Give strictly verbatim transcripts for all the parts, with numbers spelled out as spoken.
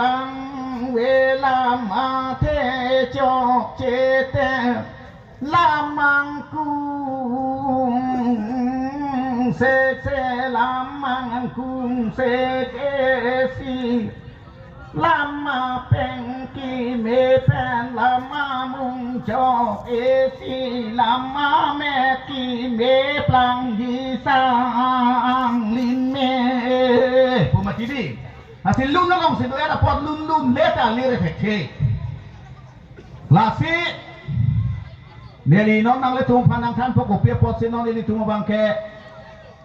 Ang ve lam athe chokche te, lam angkung sek se, lam angkung sek esi, lam apeng keme pen lam amung chok esi, lam amet keme plangji sang lin me. Pu mati di. Lasi lun alongsi do-et apot lun lun le ta lir thekthe. Lasi neli non nanglitum aphan nangthanpo kopi apotsi non nelitum abang ke,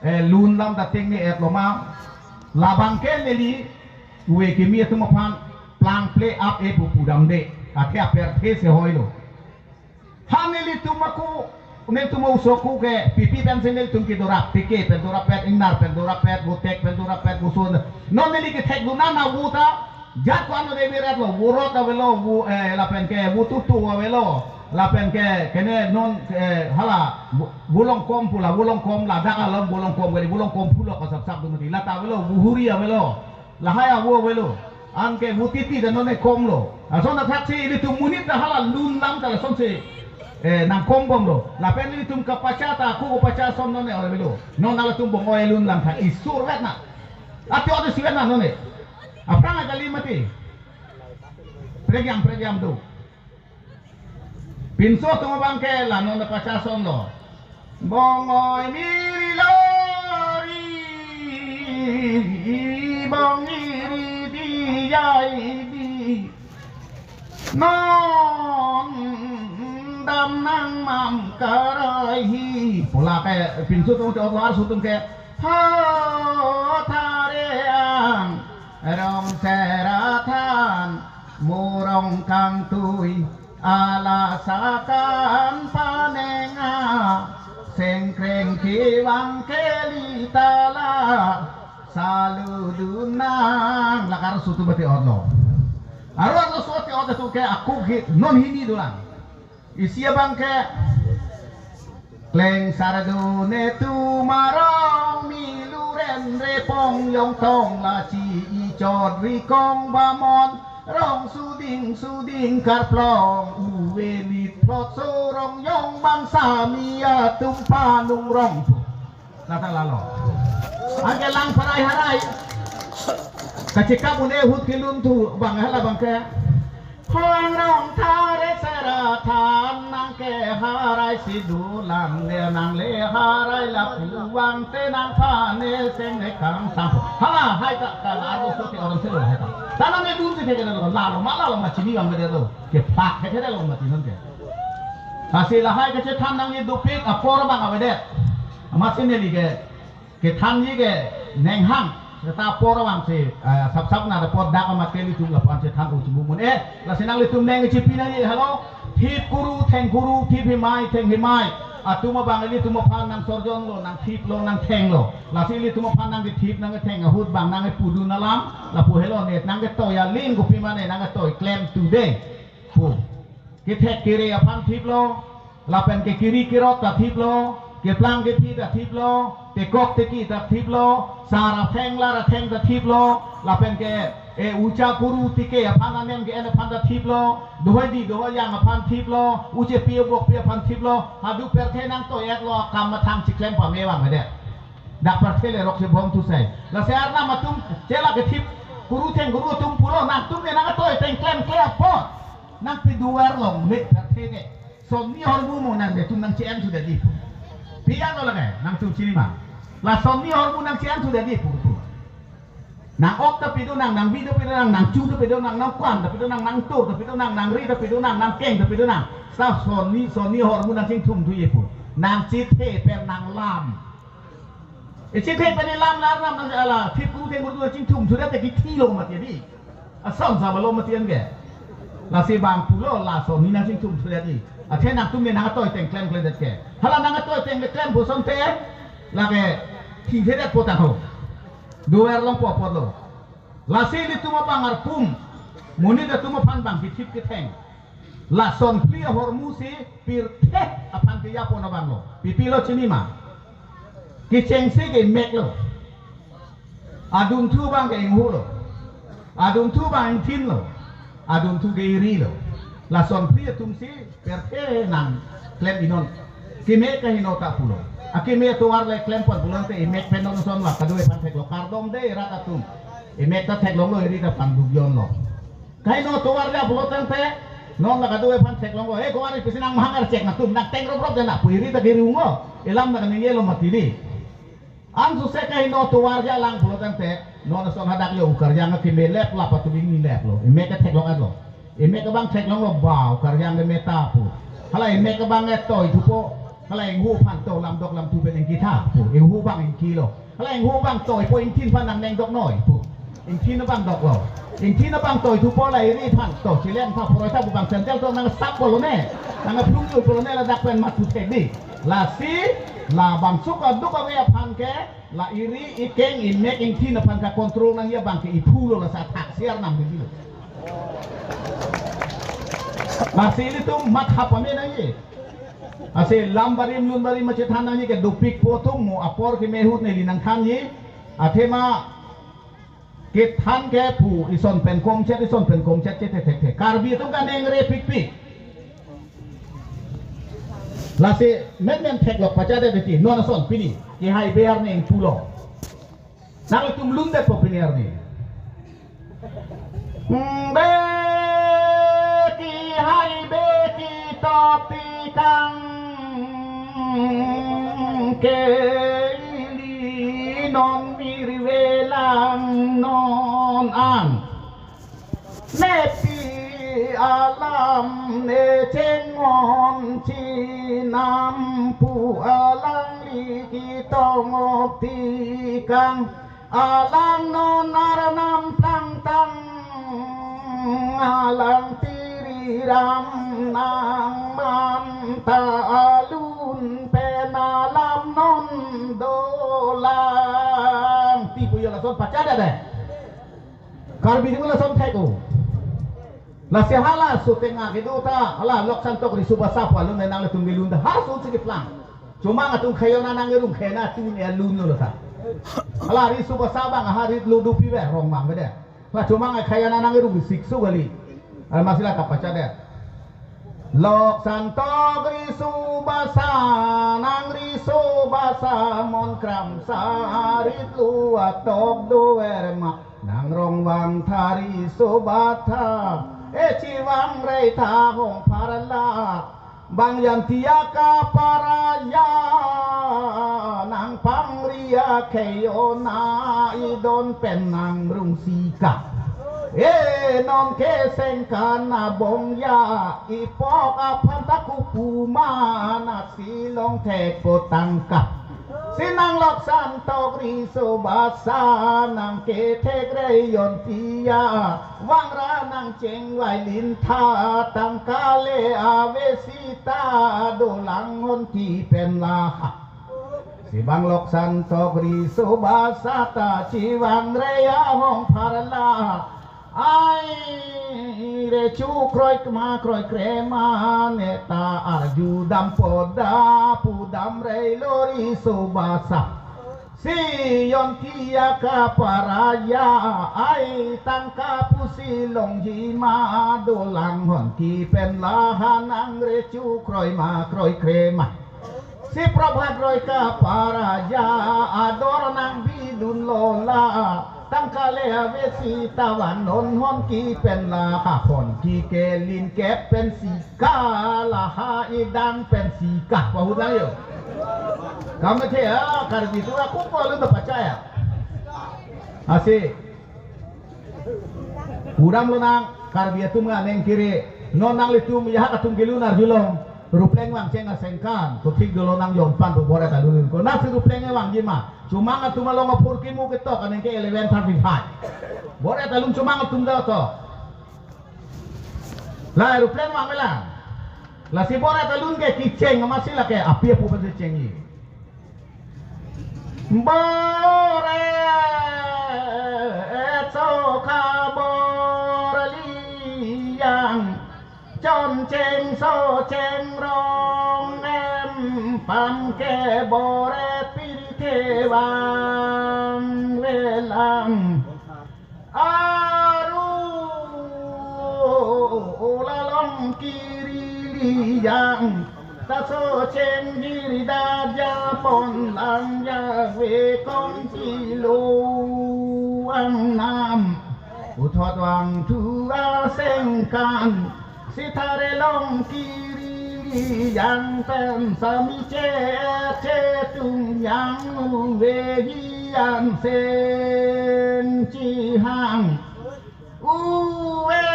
eh, lun lam ta ting ni-et lo ma. Labang ke neli uve kimi atum aphan plangple ap-e pu pudamde. Athe apirthe si hoilo. Ha nelitum ako, nelitum oso ako ke, pipi pensi nelitum kedorap, tike pen dorap pet, ingnar pen dorap pet, votek pen dorap pet, voson. Non neli kethekdun an avo ta, jat ko-an lo de birat lo, vorot avelo, vo, eh, lapen ke, votutu avelo, lapen ke, kene non, eh, hala, vo, volongkom pu la, volongkom ladak along volongkom, kali volongkom pulo ko sapsap dun mati, lata avelo, vohuri avelo. Lahai avo avelo. Anke votiti ta non ekom lo. Lason athaksi ilitum monit ta hala lun lam ta lasonsi, eh, nangkombom lo. Lapen ilitum kapacha ta ako kapacha ason non e avelo. Non halatum bong-oi lun lam ta isur vet na. Ati ati si vet na non e. Aphrang kali mati. Pregiam, pregiam do. Pinso atum abang ke la non pacha ason lo. Bong-oi miri lori, bong-iri di jai di. Non dam nang mam karai hi. Pu la ke pinso atum ke, otlo arso atum ke. Ho thare ang rong sera than murong kangtui ala sakan panenga sengkreng kevang keli tala salu dunang lakar sutu bati otlo. Aro otlo suti otlo tu ke ako ke non hini dolang. Isi abang ke kleng sardo netum arong miluren repong yongtong lachi ichot rikong bamon rong suding suding karplong uve nit plot sorong yong bangsa mi atum panung rong. Kata lalo. Anke lang parai harai. Kachekap un-e ahut kelun thu bang hala abang ke. Hong rong thare sera than nang ke harai si dolang le nang le harai lapu vang te nang pane seng ne kang sang. Hala hai ta ka la do so ke orang selo hai ta. Tanang ne dun si ke ke lo lalo ma lalo ma chini bang ke lo. Ke phak ke ke lo ma chini ke. Lasi lahai kachethan nangji dopik apor abang avedet. Amatsi neli ke kethanji ke nenghang. Seta apor abangsi, eh, sapsap na apor dak amat ke ilitum lapu-an chethan o chibu mun. Eh, lasi nanglitum neng chipi nangji halo. Thip kuru, theng kuru, thip himai, theng himai. Atum abang ilitum aphan nangsorjon lo, nangthip lo, nangtheng lo. Lasi ilitum aphan nangkethip nangketheng ahut bang nangkepudun alam. Lapu helo net nangketoi aling kopi mane nangketoi klem today. Pu. Kethek kere aphan thip lo, lapen ke kiri kirot ta thip lo, keplang kephi ta thip lo, tekok teki ta thip lo, sar atheng lar atheng ta thip lo, lapen ke, e, ucha kuru tike aphan anem ke-en aphan ta thip lo, dohoi di dohoi yang aphan thip lo, uchepi obokpi aphan thip lo, hadu pirthe nangtoi-et lo akam mathang chiklem pame vang avedet. Dak pirthe le rok si bom thu sai. Lasi arnam atum chela kethip kuru theng kuru atum pulo nangtum ne nangtoi teng klem kle apot. Nangpi dover long le pirthe ne. Sonni ahormu mo nang netum nangche-en sudetji pu. Pi-an lo lake nangtum chini ma. La sonni ahormu nangche-en sudetji pu pu. Nang-ok ta pidun nang, nangbi ta pidun nang, nangchu ta pidun nang, nangkwan ta pidun nang, nangtur ta pidun nang, nangri ta pidun nang, nangkeng ta pidun nang. Sa sonni, sonni ahormu nangchingthum thuji pu. Nangchethe pen nanglam. Echethe pen ilam lar nam nang ala thip kuru theng kuru nangchingthum thudet te kithi lo mati di. Ason sa balo mati an ke. Lasi bang pulo la sonni nangchingthum thudet di. Athe nangtum ne nangtoi teng klem kledet ke. Hala nangtoi teng klem puson te. Lake thingthedet potang ho. Dover longpo apotlo. Lasi ilitum abang arpum. Monit atum aphan bang kethip ketheng. Lason phli ahormu si pirthe aphan kejapon abang lo. Pipi lo chini ma. Kechengsi ke mek lo. Adunthu abang ke inghu lo. Adunthu abang ingthin lo. Adunthu ke iri lo. Lason phli atum si pirthe nangklem inon. Keme kaheno ta pulo. Akeme atovar le klempon pulote imek pen non son la kadokave aphan theklong, kardom de rat atum. Imek ta theklonglo, iri ta pangduk jonlo. Kaheno atovar le pulo tangte non la kadokave aphan theklonglo. Eh, kovan ipisi nangmahang archek atum, nangteng roprop de na pu iri ta kiri ungo. Ilam ta kaningje lo mati di. Ansose kaheno atovar ja lang pulo tangte, non ason hadak yo u Karjang akeme lep lap atum ingni leplo. Imek ke theklong atlo. Imek abang theklonglo, ba u Karjang keme ta pu. Hala imek abang ke toi thupo. Hala inghu aphan to lamdok lamthu pen ingkitha pu. Inghu abang ingkilo. Hala inghu abang toipo, ingthin aphan nangneng doknoi pu. Ingthin abang doklo. Ingthin abang toi thupo, la iri aphan to chilem tha poroi tha pu abang sandal to nangsap bolone. Nangphlung jul bolone, ladak pen mathu thek di. Lasi labangso kadokave aphan ke, la iri ikeng imek ingthin aphan ka-control nangji abang ke iphu lo, lasi athak siar nam di lo. Lasi ilitum matha pame nangji. Lasi lam barim lun barim machethan nangji ke dopik po atum mo apor keme ahut neli nangthanji. Athema kethan ke pu ison pen komchet, ison pen komchet chethe thekthe. Karbi atum kaningre pikpik. Lasi menmen theklok pachadet ti non ason pini kehai ber neng pulo. Nanglitum lundetpo pini arni. Be kehai be ketop tikang ke ili non mir velang non an. Nepi alam ne chengon chinam pu alangli ketong-ok tikang, alang non arnam plangtang, alang tiriram nangman ta alun pen alam non dolang. Ti pu yo lason pachadet de. Karbi atum lason thek-o. Lasi hala suting ake do ta, hala Loksan Tok Riso Basa pu alun nanglitum kelun ta, ha sun si keplang. Chomang atum khayo na nangrung khena tun e alun lo ta. Hala Riso Basa abang ha rit lo dopi ve rong abang ve de. Hala chomang khayo na nangrung sik su kali. Al masila kapachadet. Loksan Tok Riso Basa, nang riso basa mon kramsa rit lo atok dover ma. Nang rong vangtha riso basa, e chevang rei tha hong pharla. Bang Jaintia kapara ja, nang pangri akhei ona idon pen nang rung sika. E non ke sengkan abong ja, ipok aphan ta kupu ma na si long thek po tangka. Si nang Loksan Tok Riso Basa, nang kethek rei Jaintia, vangra nang chengvai lin tha, tangka le ave sita dolang honthi pen laha. Si bang Loksan Tok Riso Basa ta chevang rei ahong pharla. Ai re chu kroi kma kroi kre ma ne ta arju dampo da pu dam rei lo Riso Basa. Si Jaintia kapara ja, ai tangka pusi longji ma dolang honthi pen laha nang re chu kroi ma kroi kre ma. Si Prabhat Roy kapara ja, ador nang bidun lo la, tangka le ave sita vannon honthi pen laha, honthi ke lin kep pen sika, laha idang pen sika. Pahut lang yo. Kam ke a Karbi atum aku ko lu ta pachaya. Asi. Pudam lonang, Karbi atum nang neng kiri. Non nanglitum ya atum kelun arjulong. Rupleng vangcheng asengkan, to thik dolo nang jompan to bor-et alun ko. Na si Rupleng vangji ma. Chomang atum along apor kimu ketok aneng ke eleven thirty-five. Bor-et alun chomang atum da to. La Rupleng vang mela. Lasi bor-et alun ke kecheng ma si lake api apo pen si chengji. Bor-et so kabor liang, chon cheng so cheng rong em pam ke bor-et pirthe vang velang. Aru Kiri liyang, taso chengjiri da japon lang ya we kong pilo ang nam. Puthot vangthu asengkan, Sithare Longkiri liyang pen sami che chetung yang uve hiyan seng chihang. Uve,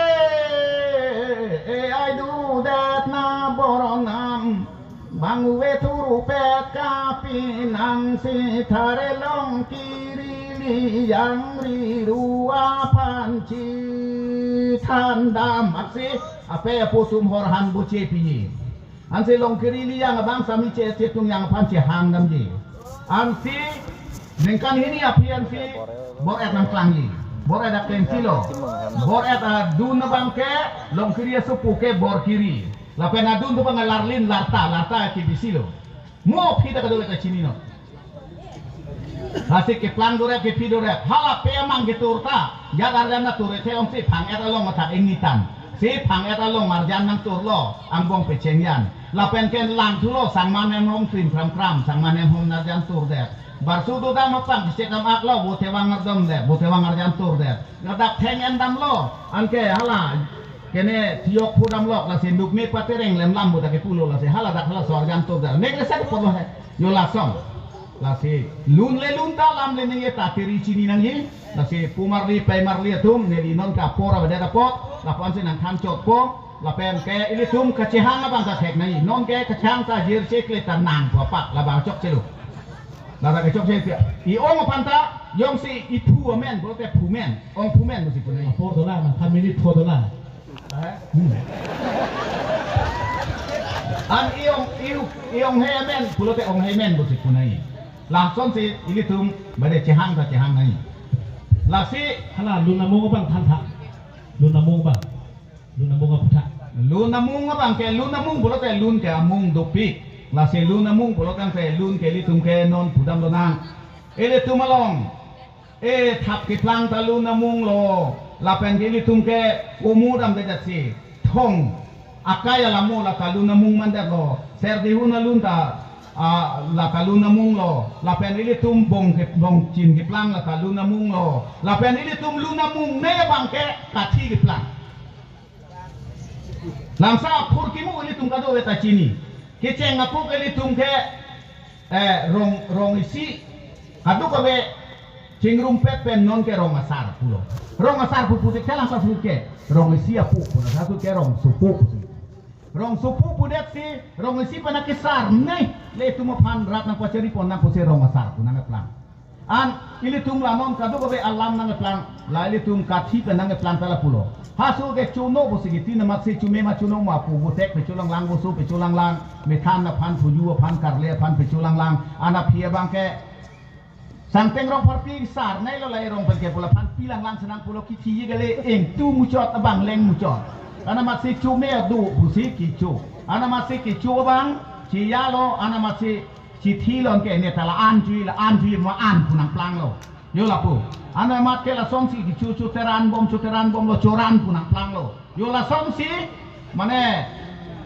e ai dudet na boronam, bang uve thurupet kapinang Sithare Longkiri liyang riru aphan chethandam. Aksi ape apo atum horhan boche piji. Ansi Longkiri liyang abang sami che chetung yang aphan chehangdamji. Ansi ningkan hini aphi ansi bor-et nangklangji. Bor-et akleng silo. Bor-et adun abang ke Longkiri asopo ke Borkiri. Lapen adun abang larlin larta, larta ke bisilo. Mo aphi ta kadokave ta chininon. Lasi keplang doret, kephi doret. Hala pe amang ketur ta. Jat arjan na tur ethe ong si phang-et along mathak ingnitan. Si phang-et along arjan nangturlo. Angbong pecheng yan. Lapen ke langthulo, sangman hem hom krim kram kram. Sangman hem hom arjan turdet. Barsu dodam apang kechek am aklo, bote vang ardomdet. Bote vang arjan turdet. Ngadak theng endamlo. Anke hala. Kene thiyok pudamlok, lasi nuk me patereng lemlam bote kepulo, lasi hala dak halaso arjan turdet. Nek le sek porlo he. Yo lason. Lasi lun le lun ta, lam le ningje ta, tiri chini nangji. Lasi pu marli, pei marli atum, neli non ke apor avedet apot, lapu-an si nangthan chotpo, lapen ke ilitum kachehang abang ta thek nangji. Non ke kachehang ta jirchekle ta nangpo apak, labang chokchelo. Labang chokche pi. I-ong aphan ta, jongsi iphu amen, pulote phumen, ong phumen pusi pu nangji. Apor dola, nangthan mini pho dola. An i-ong, i-ong, i-onghe amen, pulote onghe amen pusi pu nangji. Lasonsi ilitum bade chehang ta chehang nangji. Lasi hala lun amung abang thantha. Lun amung abang. Lun amung aputhak. Lun amung abang ke, lun amung pulote lun ke amung dopik. Lasi lun amung pulote ke lun ke ilitum ke non pudam lonang. Ilitum along e thap keplang ta lun amung lo, lapen ke ilitum ke umudam dejatsi thong akai alamo lata lun amung mandetlo, ser dihun alun ta, a, lata lun amung lo, lapen ilitum bong ke, bongchin keplang lata lun amung lo, lapen ilitum lun amung ne abang ke kathi keplang. Langsa aphurkimo ilitum kadokave ta chini. Kecheng apuk ilitum ke, eh, rong, rong isi. Kadokave chingrumpet pen non ke rong asar pulo. Rong asar pu pusi ke langsa su ke rong isi apuk pulo. Sa su ke rong sopo pusi. Rong sopo pudetsi rong isi pen akesar ne. Ilitum aphan rat nangpachari pon nang pusi rong asar pu nangkeplang. An ilitum la non kadokave alam nangkeplang, la ilitum kathi pen nangkeplang ta lapulo. Haso ke chono pusi kiti, namatsi chume ma chono ma pu, bothek pecholang lang, boso pecholang lang, methan aphan, puju aphan, karle aphan pecholang lang, an aphi abang ke Sangteng Rongpharpi sar nai lo, la erong pen ke pu laphan pilang lang senang pulo, kithi ye gale, ingtu muchot abang leng muchot. Anamatsi chume adu pusi kichu. Anamatsi kichu abang chiyalo, anamatsi chithi lon ke ne ta la-an chui, la-an chui ma an pu nangplanglo. Yo lapu. Anamat ke lasonsi kichu, chu teran bom, chu teran bomlo, choran pu nangplanglo. Yo lasonsi mane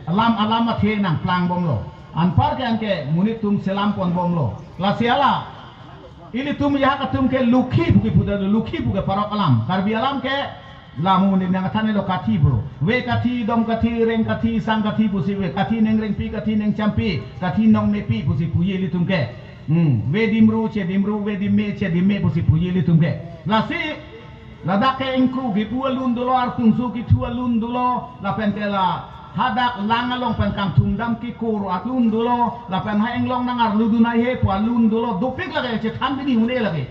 alam alam athe nangplang bomlo. Anpar ke anke monit atum selam pon bomlo. Lasi hala ilitum ajahak atum ke lukhi pu kepu da, lukhi pu ke parok alam. Karbi alam ke lamu ni nangthan lo kathi pu. Ve kathi, dom kathi, reng kathi, sang kathi pusi ve. Kathi neng rengpi, kathi neng champi, kathi nong mepi pusi puji ilitum ke. Hmm. Ve dimru, che dimru, ve dimme, che dimme pusi puji ilitum ke. Lasi ladak ke ingkru kipu alun dolo, artungsu kithu alun dolo, lapen ke la hadak lang along pen kangthum dam kikur alun dolo, lapen ha inglong nangarludun ai he pu alun dolo, dopik lake chethan bini hune lake.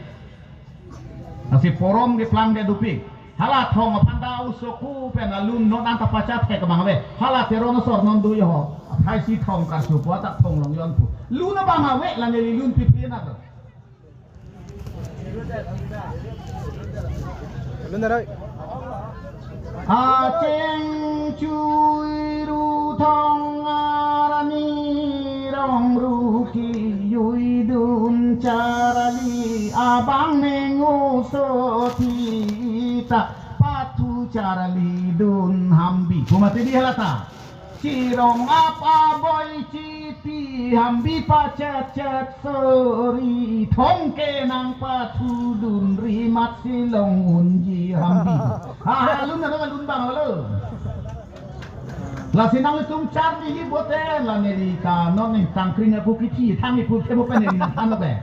Lasi porom keplang de dopik. Hala thong aphan ta usoku pen alun non anta pacha thek abang ave. Hala Teron asor non do yo ho. Aphai si thong karsu po ta thong long yon pu. Lun abang ave, la neli lun pipri na to. Acheng chui ru thong arni rong ru kiyui dun charli abang neng oso thita pathu Charlidun hambi. Pu mati di halata. Chirong ap aboi chipi hambi pachet chet sori. Thongke nangpathudun ri mat si long unji hambi. Ha, ha, lun na lun bang lo. Lasi nanglitum charli hi bote la neli ta non ni tangkring aku kithi thang ni pu themo pen neli nangthan lo be.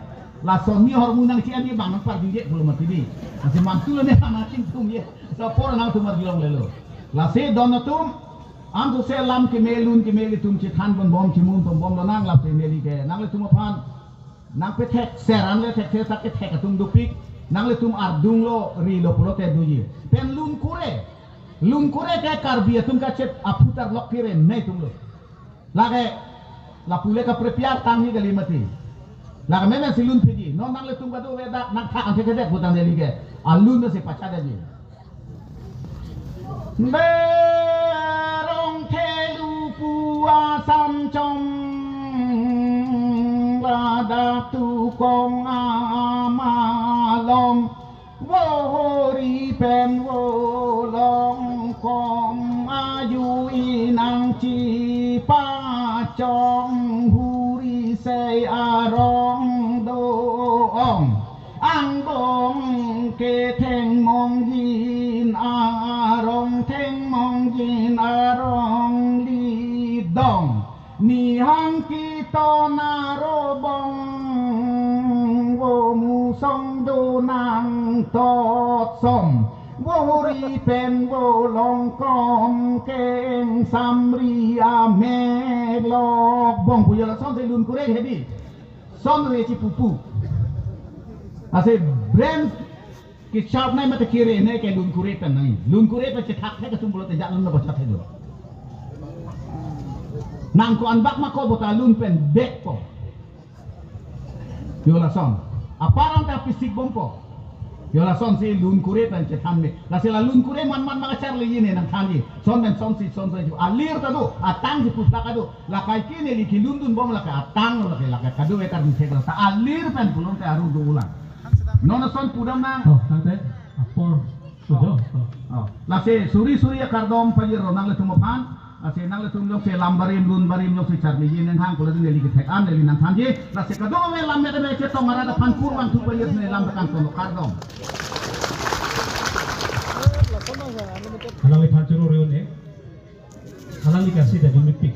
Lason ni hormu nang si ani bang nangpar dingje pulo mati di. Lasi mantu lo ne nang nangchingthum ye. Sa por nangtum arjulong lelo. Lasi don atum, antu se lam keme lun keme ilitum chethan pon bom chimun pon bom lonang lasi neli ke nanglitum aphan nangpethek ser an le thek ser ta kethek atum dopik, nanglitum ardung lo ri lo pulote doji. Pen lun kure, lun kure ke Karbi atum kachet aphutar lok kire nei tum lo. Lake, lapu le kaprepare tangji kali mati. Lake mena si lun piji. Non nanglitum kadokave dak nangthak an thek thek putan neli ke. Alun na si pachadaji. Berong thelu pu asam chom ladak tukong amalong. Wo hori pen wo long kom aju inang chipachong huri sei arong do-ong. Angbong ketheng mongjin arong theng mongjin arong lidong. Nihang kiton arobong wo musong do nangtotsom. Wo hori pen wo long kom keng samri amek lok bong pujo lason si lun kure hedi. Son re chipupu. Ase brand kechap nai mate kire ne ke lun kure pen nai. Lun kure pen chethak thek atum pulote jak lun lo bachat thek lo. Nang ko anbak ma ko bota lun pen bek ko. Yo lason. Aparang ta pisik bom ko. Yo lason si lun kure pen chethan me. Lasi la lun kure man man mangachar le yine nangthanji. Son pen son si son si ju. Alir ta do. Atang si puslak ado. Lakai kine li kilundun bom lakai atang lo lakai lakai kado ekar di sekar. Ta alir pen pulon te aru do ulang. Non ason pudam nang. Oh, tangte apor sujo. Oh. Oh. Lasi suri suri akardom pajir ro nanglitum aphan. Lasi nanglitum jongsi lam barim lun barim jongsi charliji nang hang pula neli kethek an neli nangthanji. Lasi kadokave lam meda me chetong arat aphan kurvangthu pajir ne lam petang tono kardom. Alangli phan choro reone. Alangli kasi dagi mepik.